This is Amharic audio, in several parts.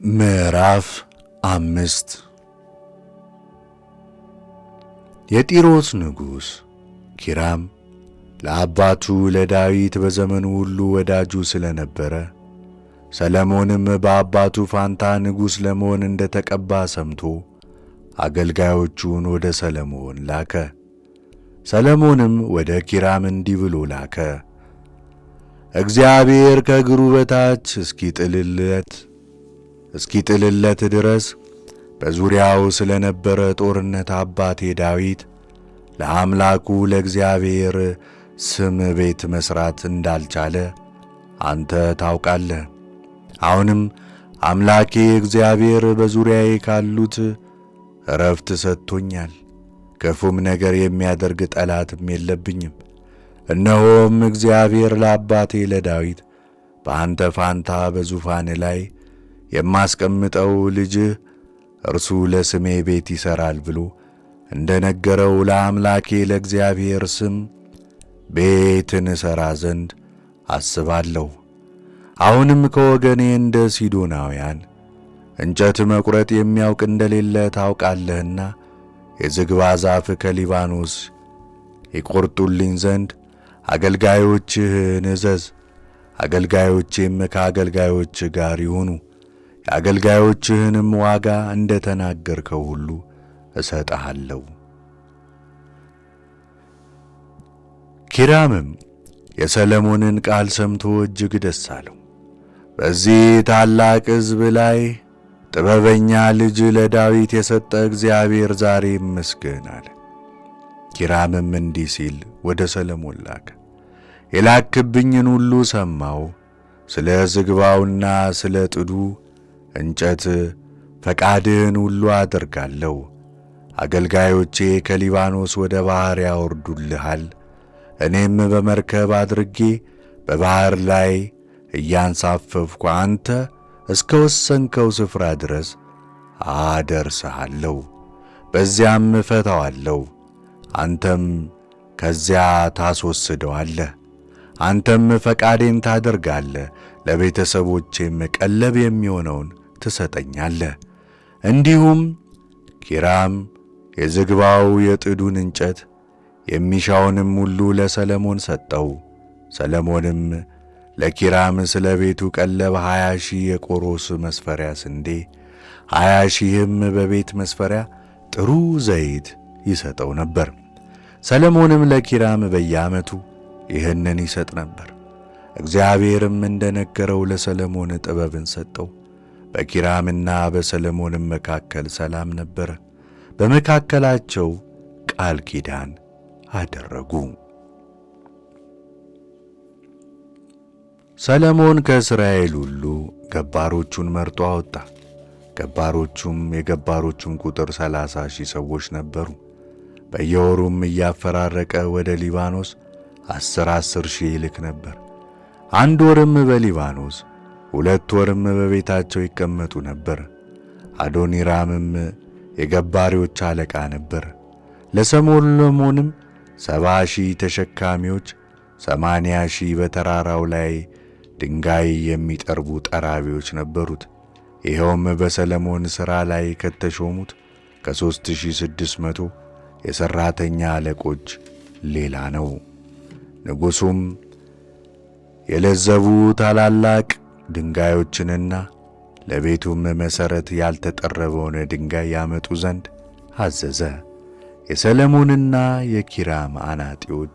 ምዕራፍ 5። የጢሮስ ንጉሥ ኪራም ለአባቱ ለዳዊት በዘመኑ ሁሉ ወዳጁ ስለነበረ፣ ሰለሞንም በአባቱ ፋንታ ንጉሥ ለመሆን እንደ ተቀባ ሰምቶ አገልጋዮቹን ወደ ሰለሞን ላከ። ሰለሞንም ወደ ኪራም እንዲህ ብሎ ላከ። እግዚአብሔር ከእግሩ በታች እስኪጥልለት ድረስ በዙሪያው ስለ ነበረ ጦርነት አባቴ ዳዊት ለአምላኩ ለእግዚአብሔር ስም ቤት መሥራት እንዳልቻለ አንተ ታውቃለህ። አሁንም አምላኬ እግዚአብሔር በዙሪያዬ ካሉት ዕረፍት ሰጥቶኛል፣ ክፉም ነገር የሚያደርግ ጠላትም የለብኝም። እነሆም እግዚአብሔር ለአባቴ ለዳዊት በአንተ ፋንታ በዙፋን ላይ የማስቀምጠው ልጅህ እርሱ ለስሜ ቤት ይሠራል ብሎ እንደ ነገረው ለአምላኬ ለእግዚአብሔር ስም ቤትን እሠራ ዘንድ አስባለሁ። አሁንም ከወገኔ እንደ ሲዶናውያን እንጨት መቁረጥ የሚያውቅ እንደሌለ ታውቃለህና የዝግባ ዛፍ ከሊባኖስ ይቈርጡልኝ ዘንድ አገልጋዮችህን እዘዝ። አገልጋዮቼም ከአገልጋዮች ጋር ይሁኑ። የአገልጋዮችህንም ዋጋ እንደ ተናገርከው ሁሉ እሰጥሃለሁ። ኪራምም የሰለሞንን ቃል ሰምቶ እጅግ ደስ አለው። በዚህ ታላቅ ሕዝብ ላይ ጥበበኛ ልጅ ለዳዊት የሰጠ እግዚአብሔር ዛሬ ይመስገን አለ። ኪራምም እንዲህ ሲል ወደ ሰለሞን ላከ። የላክብኝን ሁሉ ሰማው። ስለ ዝግባውና ስለ ጥዱ እንጨት ፈቃድህን ሁሉ አደርጋለሁ። አገልጋዮቼ ከሊባኖስ ወደ ባሕር ያወርዱልሃል። እኔም በመርከብ አድርጌ በባሕር ላይ እያንሳፈፍኩ አንተ እስከ ወሰንከው ስፍራ ድረስ አደርስሃለሁ። በዚያም እፈታዋለሁ። አንተም ከዚያ ታስወስደዋለህ። አንተም ፈቃዴን ታደርጋለህ፣ ለቤተሰቦቼም ቀለብ የሚሆነውን ትሰጠኛለህ። እንዲሁም ኪራም የዝግባው የጥዱን እንጨት የሚሻውንም ሁሉ ለሰለሞን ሰጠው። ሰለሞንም ለኪራም ስለ ቤቱ ቀለብ 20,000 የቆሮስ መስፈሪያ ስንዴ፣ 20,000ም በቤት መስፈሪያ ጥሩ ዘይት ይሰጠው ነበር። ሰለሞንም ለኪራም በየዓመቱ ይህንን ይሰጥ ነበር። እግዚአብሔርም እንደ ነገረው ለሰለሞን ጥበብን ሰጠው። በኪራምና በሰለሞንም መካከል ሰላም ነበረ። በመካከላቸው ቃል ኪዳን አደረጉ። ሰለሞን ከእስራኤል ሁሉ ገባሮቹን መርጦ አወጣ። ገባሮቹም የገባሮቹም ቁጥር 30,000 ሰዎች ነበሩ። በየወሩም እያፈራረቀ ወደ ሊባኖስ 10 10 ሺህ ይልክ ነበር። አንድ ወርም በሊባኖስ 2 ወርም በቤታቸው ይቀመጡ ነበር። አዶኒራምም የገባሪዎች አለቃ ነበር። ለሰሎሞንም 70,000 ተሸካሚዎች፣ 80,000 በተራራው ላይ ድንጋይ የሚጠርቡ ጠራቢዎች ነበሩት። ይኸውም በሰለሞን ሥራ ላይ ከተሾሙት ከ3600 የሠራተኛ አለቆች ሌላ ነው። ንጉሡም የለዘቡ ታላላቅ ድንጋዮችንና ለቤቱም መሠረት ያልተጠረበውን ድንጋይ ያመጡ ዘንድ አዘዘ። የሰለሞንና የኪራም አናጢዎች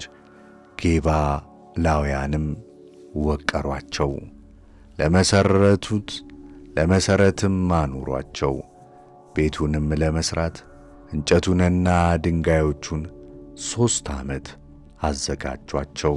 ጌባላውያንም ወቀሯቸው፣ ለመሠረቱት ለመሠረትም አኑሯቸው። ቤቱንም ለመሥራት እንጨቱንና ድንጋዮቹን 3 ዓመት አዘጋጇቸው።